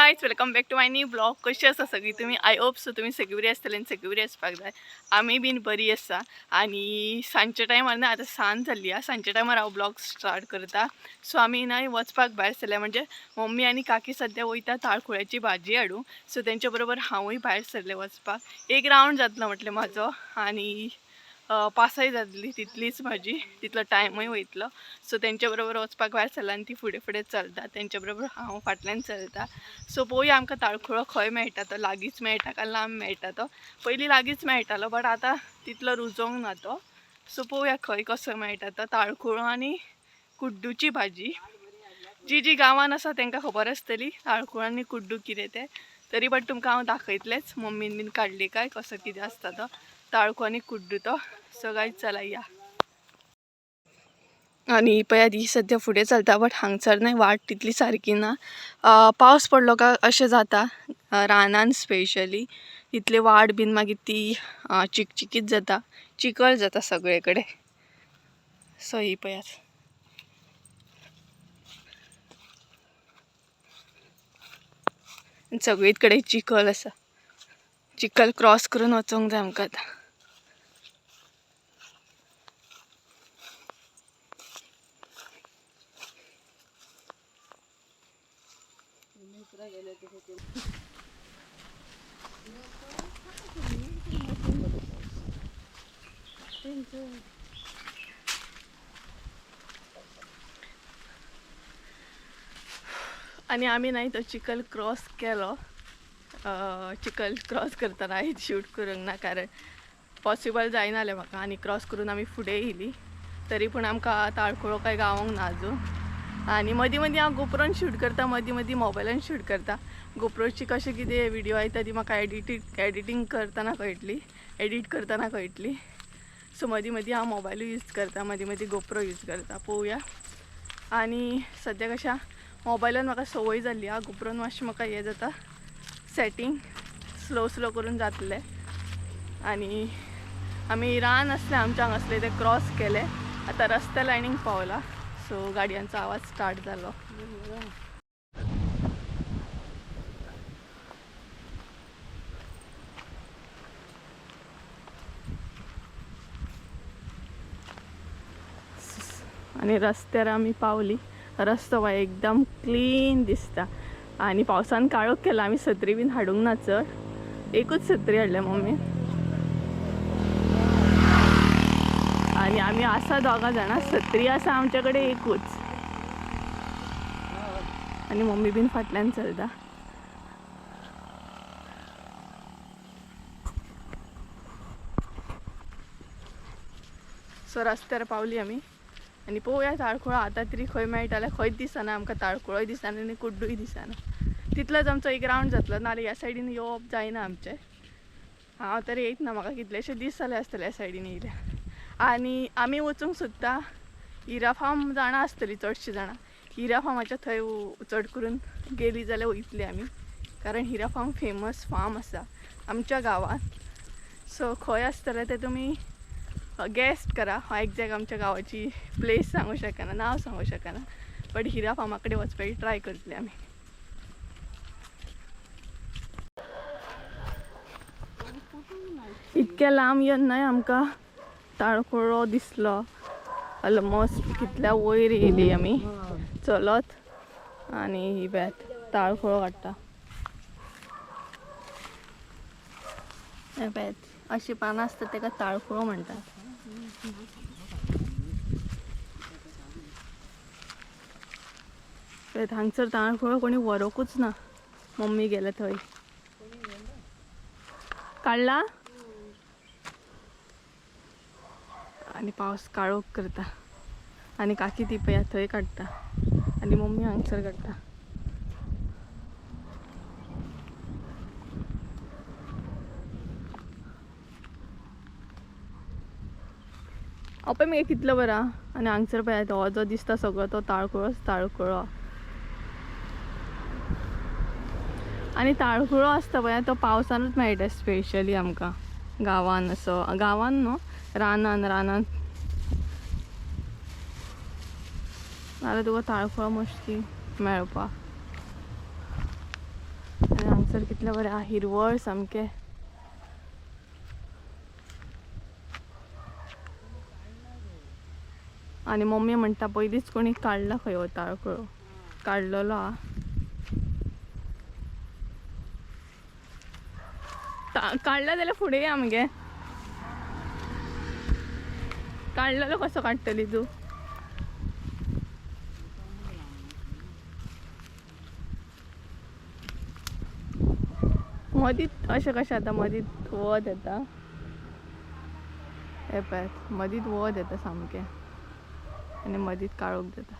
Guys, welcome back to my new blog. कशी आसा सगळी तुमी? I hope so तुमी सगळी बरी आसतली आनी सगळी बरी आसपाक जाय. आमी बीन बरी आसा. आनी सांजच्या टायमार ना, आतां सांज जाल्ली आसा, सांजच्या टायमार हांव ब्लॉग स्टार्ट करता. सो आमी ना वचपाक भायर सरल्या, म्हणजे मम्मी आनी काकी सद्या वयता ताळखुळ्याची भाजी हाडूंक. सो तेंच्या बरोबर हांवूय भायर सरलें वचपाक. एक रावंड जातलो म्हटलें म्हाजो आनी पासय जातली तितलीच म्हाजी, तितलो टायमूय वयतलो. सो तेंच्या बरोबर वचपाक भायर सरला आनी ती फुडें फुडें चलता, तेंच्या बरोबर हांव फाटल्यान चलता. सो पळोवया आमकां ताळखुळो खंय मेळटा तो, लागींच मेळटा काय लांब मेळटा तो. पयलीं लागींच मेळटालो, बट आतां तितलो रुजोवंक ना तो. सो पळोवया खंय कसो मेळटा तो ताळखुळो आनी कुड्डूची भाजी. जी जी गांवान आसा तांकां खबर आसतली ताळखुळो आनी कुड्डू कितें तें, तरी बट तुमकां हांव दाखयतलेंच मम्मीन बीन काडली काय कसो कितें आसता तो ताळखो आनी कुड्डू तो. सो गायज चला या. आनी पळयात ही सद्या फुडें चलता, बट हांगसर न्हय वाट तितली सारकी ना. पावस पडलो काय अशें जाता रानान स्पेशली, तितली वाट बीन मागीर ती चिकचिकीत जाता, चिखल जाता सगळे कडेन. सो ही पळयात. सगळीच कडेन चिखल आसा, चिखल क्रॉस करून वचोंक जाय आमकां आतां. आनी आमी न्हय तो चिखल क्रॉस केलो. चिखल क्रॉस करतना हांवें शूट करूंक ना, कारण पॉसिबल जायना जालें म्हाका. आनी क्रॉस करून आमी फुडें येयली, तरी पूण आमकां ताळखुळो कांय गावोंक ना अजून. आनी मदीं मदीं हांव गोप्रोन शूट करता, मदीं मदीं मोबायलान शूट करता. गोप्रोची कशें कितें विडियो येता ती म्हाका एडिटींग करतना कळटली, एडीट करतना कळटली. सो मदीं मदीं हांव मोबायलूय यूज करता, मदीं मदीं गोप्रो यूज करता, पळोवया. आनी सद्या कशें मोबायलान म्हाका संवय जाल्ली आहा, गोप्रोन मातशें म्हाका हें जाता, सेटींग स्लो स्लो करून जातलें. आनी आमी रान आसलें आमच्या हांगासलें तें क्रॉस केलें, आतां रस्त्या लायनीक पावला. सो गाडयांचो आवाज स्टार्ट जालो. आनी रस्त्यार आमी पावली. रस्तो बाय एकदम क्लीन दिसता. आनी पावसान काळोख केला, आमी सत्री बीन हाडूंक ना चड, एकूच सत्री हाडल्या मम्मी. आनी आमी आसा दोगां जाणां, सत्री आसा आमच्या कडेन एकूच. आनी मम्मी बीन फाटल्यान चलता. सो रस्त्यार पावली आमी. आनी पळोवया ताळखुळो आतां तरी खंय मेळटा जाल्यार. खंयच दिसना आमकां, ताळखुळोय दिसना आनी कुड्डूय दिसना. तितलोच आमचो एक रावंड जातलो, नाजाल्यार ह्या सायडीन येवप जायना आमचें. हांव तर येयत ना, म्हाका कितलेशे दीस जाले आसतले ह्या सायडीन येयल्या. आनी आमी वचूंक सोदता हिरा फार्म, जाणां आसतली चडशीं जाणां. हिरा फार्माच्या थंय चड करून गेली जाल्यार वयतली आमी, कारण हिरा फार्म फेमस फार्म आसा आमच्या गांवांत. सो खंय आसतलें तें तुमी गॅस्ट करा. हांव एग्जॅक्ट आमच्या गांवाची प्लेस सांगू शकना, नांव सांगू शकना, बट हिरा फार्मा कडेन वचपाची ट्राय करतली आमी. इतक्या लांब येवन न्हय आमकां ताळखुळो दिसलो. ऑलमोस्ट कितल्या वयर येयली आमी चलत. आनी ही पळयात ताळखुळो काडटा. हे पळयात अशीं पानां आसता ताका ताळखुळो म्हणटात. पळयात हांगसर ताळखुळो कोणी व्हरूंकूच ना, मम्मी गेल्या थंय काडला. आनी पावस काळोख करता. आनी काकी ती पळयात थंय काडटा आनी मम्मी हांगसर काडटा. हांव पळय मगे कितलो बरो. आनी हांगसर पळयात हो जो दिसता सगळो तो ताळखुळोच ताळखुळो. आनी ताळखुळो आसता पळय तो पावसानूच मेळटा स्पेशली आमकां गांवान, असो गांवान न्हू, रानान रानान. नाल्यार तुका ताळखुळो मुश्कील मेळपाक. हांगसर कितलें बरें आहा, हिरवळ सामकें. आनी मम्मी म्हणटा पयलींच कोणी काडला खंय हो ताळखुळो, काडलेलो आहा. काडला जाल्यार फुडें या मगे. काडलेलो कसो काडटली तूं? मदींत अशें कशें आतां मदींत वत येता, हें पळयात मदींत वत येता सामकें आनी मदींत काळोख जाता.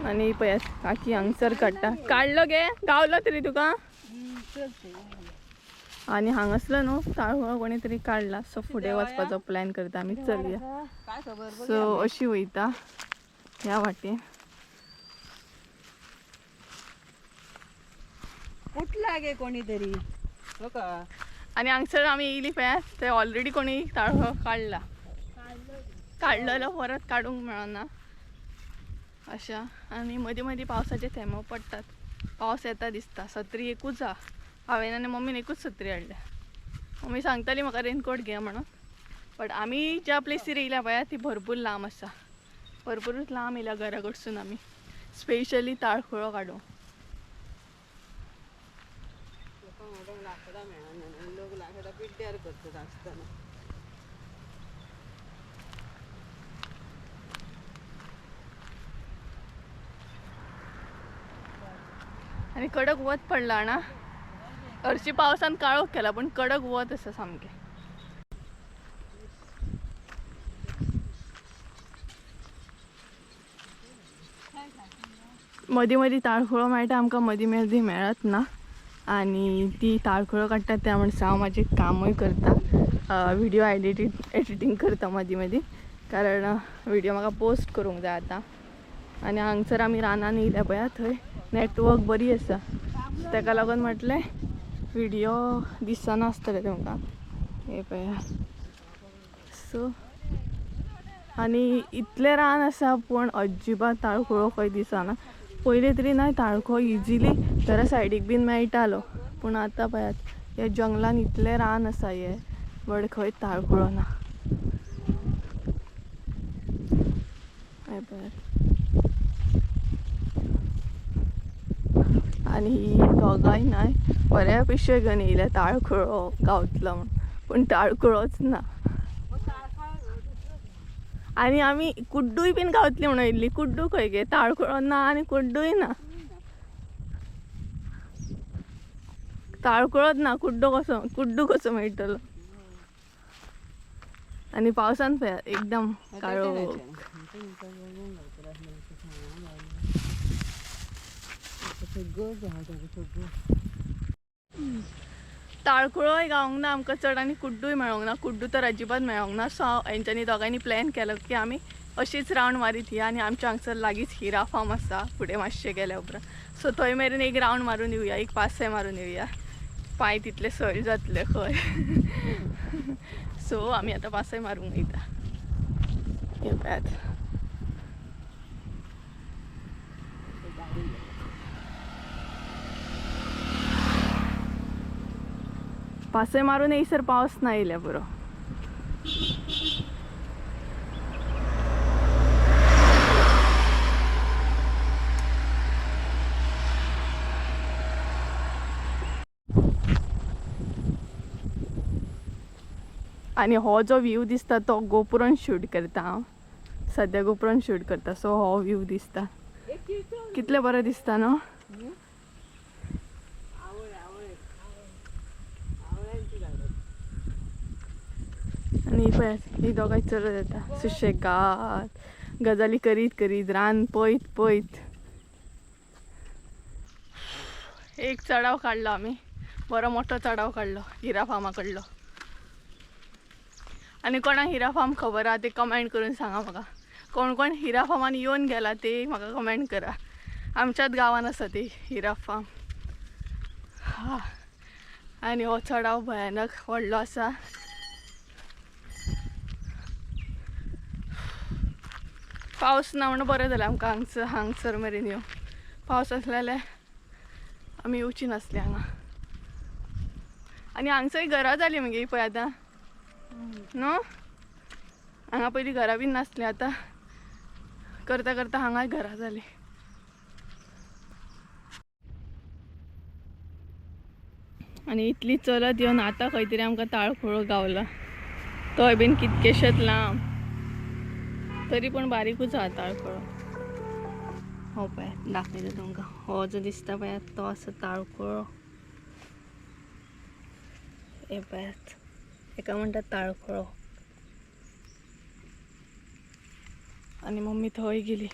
आनी पळयात काकी हांगसर काडटा. काडलो गे, गावलो तरी तुका? आनी हांगासलो न्हू ताळखुळो कोणी तरी काडला. सो फुडें वचपाचो प्लॅन करता आमी, चलया. सो अशी वयता ह्या वाटेन. उठला गे कोणीतरी. आनी हांगसर आमी येयली पळयात, थंय ऑलरेडी कोणी ताळखुळो काडला, काडलेलो परत काडूंक मेळना अशा. आनी मदीं मदीं पावसाचे थेंबो पडटात, पावस येता दिसता. सत्री एकूच आहा, हांवें आनी मम्मीन एकूच सत्री हाडल्या. मम्मी सांगताली म्हाका रेनकोट घे म्हणून, बट आमी ज्या प्लेसीर येयल्या पळया ती भरपूर लांब आसा, भरपूरूच लांब येयल्या घरा कडसून आमी, स्पेशली ताळखुळो काडूंक. लाकडां मेळना, लोक लाकडां पिड्ड्यार करतात आसतना. आनी कडक वत पडला ना, हरशी पावसान काळोख केला पण कडक वत आसा सामकें. मदीं मदीं ताळखुळो मेळटा आमकां, मदीं मदीं मेळत ना. आनी ती ताळखुळो काडटा त्या म्हणसा हांव म्हाजें कामूय करता, व्हिडियो एडिटींग करता मदीं मदीं, कारण व्हिडियो म्हाका पोस्ट करूंक जाय आतां. आनी हांगसर आमी रानान येयल्या पळया, थंय नेटवर्क बरी आसा, ताका लागून म्हटलें व्हिडियो दिसना आसतलें तुमकां. हे पळया. सो आनी इतलें रान आसा पूण अजिबात ताळखुळो खंय दिसना. पयलीं तरी ना ताळखुळो इजिली घरा सायडीक बीन मेळटालो, पूण आतां पळयात ह्या जंगलान इतलें रान आसा हें, बट खंय ताळखुळो ना. हें पळयात. आनी ही दोगांय नाय बऱ्या पयशे घेवन येयल्या ताळखुळो गावतलो म्हूण, पूण ताळखुळोच ना. आनी आमी कुड्डूय बीन गावतली म्हणून येयल्ली, कुड्डू खंय गे, ताळखुळो ना आनी कुड्डूय ना, ताळखुळोच ना, कुड्डो कसो, कुड्डू कसो मेळटलो. आनी पावसान पळयात एकदम काळोख. ताळखुळोय गावंक ना आमकां चड आनी कुड्डूय मेळोंक ना, कुड्डू तर अजिबात मेळोंक ना. सो हेंच्यांनी दोगांयनी प्लॅन केलो की आमी अशीच रावंड मारीत या. आनी आमच्या हांगसर लागींच हिरा फार्म आसा फुडें मातशें गेल्या उपरांत, सो थंय मेरेन एक रावंड मारून येवया, एक पासय मारून येवया, पांय तितले सैल जातले खंय. सो आमी आतां पासय मारूंक वयता. हे पळयात. पासय मारून येयसर पावस ना येयल्या पुरो. आनी हो जो व्यू दिसता तो गोपुरान शूट करता हांव, सद्या गोपुरान शूट करता, सो हो व्यू दिसता कितलें बरें दिसता न्हू. आनी पळयात ही दोगांय चलत येता सुशेगाद गजाली करीत करीत, रान पळयत पळयत. एक चडाव काडलो आमी, बरो मोठो चडाव काडलो हिरा फार्मा कडलो. आनी कोणाक हिरा फार्म खबर आहा ते कमेंट करून सांगा म्हाका, कोण कोण हिरा फार्मान येवन गेला ते म्हाका कमेंट करा. आमच्याच गांवान आसा ती हिरा फार्म. हा, आनी हो चडाव भयानक व्हडलो आसा. पावस ना म्हणून बरें जालें आमकां हांगसर मेरेन येवंक, पावस आसलेले आमी येवची नासली हांगा. आनी हांगसर घरां जाली मगे पळय आतां न्हू. हांगा पयलीं घरां बीन नासलीं, आतां करता करता हांगाय घरां जालीं. आनी इतली चलत येवन आतां खंय तरी आमकां ताळखुळो गावला, तोय बीन कितकेशेच लांब, तरी पण बारीकूच आहा ताळखुळो. हो पळय दाखयता तुमकां, हो जो दिसता पळय तो आसा ताळखुळो. हे पळयात, हेका म्हणटात ताळखुळो. आनी मम्मी थंय गेली.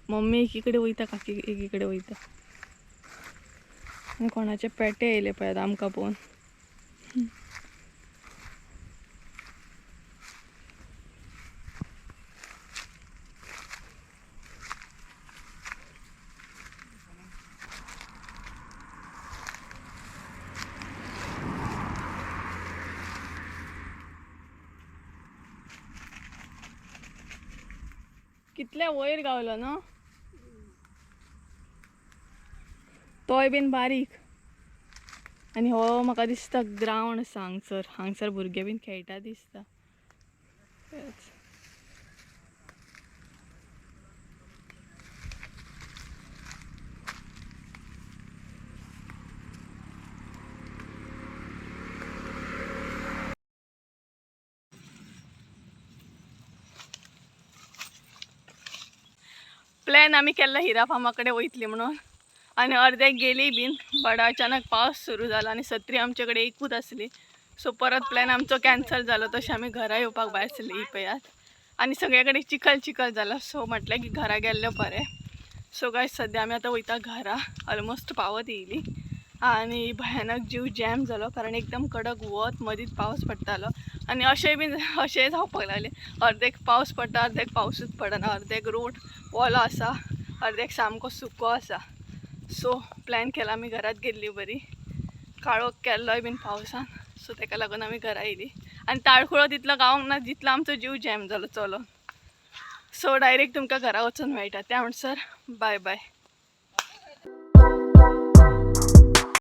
मम्मी एकीकडे वयता, काकी एकीकडे वयता. आनी कोणाचे पेटे येयले पळयात आमकां पळोवन. कितल्या वयर गावलो न्हू तोय बीन बारीक. आनी हो म्हाका दिसता ग्रावंड आसा हांगसर, हांगसर भुरगे बीन खेळटा दिसता. प्लॅन आमी केल्लो हिरा फार्मा कडेन वयतली म्हणून, आनी अर्दे गेली बीन, बट अचानक पावस सुरू जाला आनी सत्री आमचे कडेन एकूच आसली. सो परत प्लॅन आमचो कॅन्सल जालो. तशें आमी घरा येवपाक भायर सरली पळयात, आनी सगळे कडेन चिखल चिखल जाला. सो म्हटलें की घरा गेल्लें बरें. सो गायज सद्या आमी आतां वयता घरा, ऑलमोस्ट पावत येयली. आनी भयानक जीव जॅम जालो, कारण एकदम कडक वत, मदींच पावस पडटालो. आनी अशें बीन अशेंय जावपाक लागलें, अर्देक पावस पडटा, अर्देक पावसूच पडना, अर्देक रोड ओलो आसा, अर्देक सामको सुको आसा. सो प्लॅन केला आमी घरात गेल्ली बरी, काळोख केल्लोय बीन पावसान. सो तेका लागून आमी घरा येयली. आनी ताळखुळो तितलो गावंक ना जितलो आमचो जीव जॅम जालो चलोन. सो डायरेक्ट तुमकां घरा वचून मेळटा. त्या म्हणसर बाय बाय.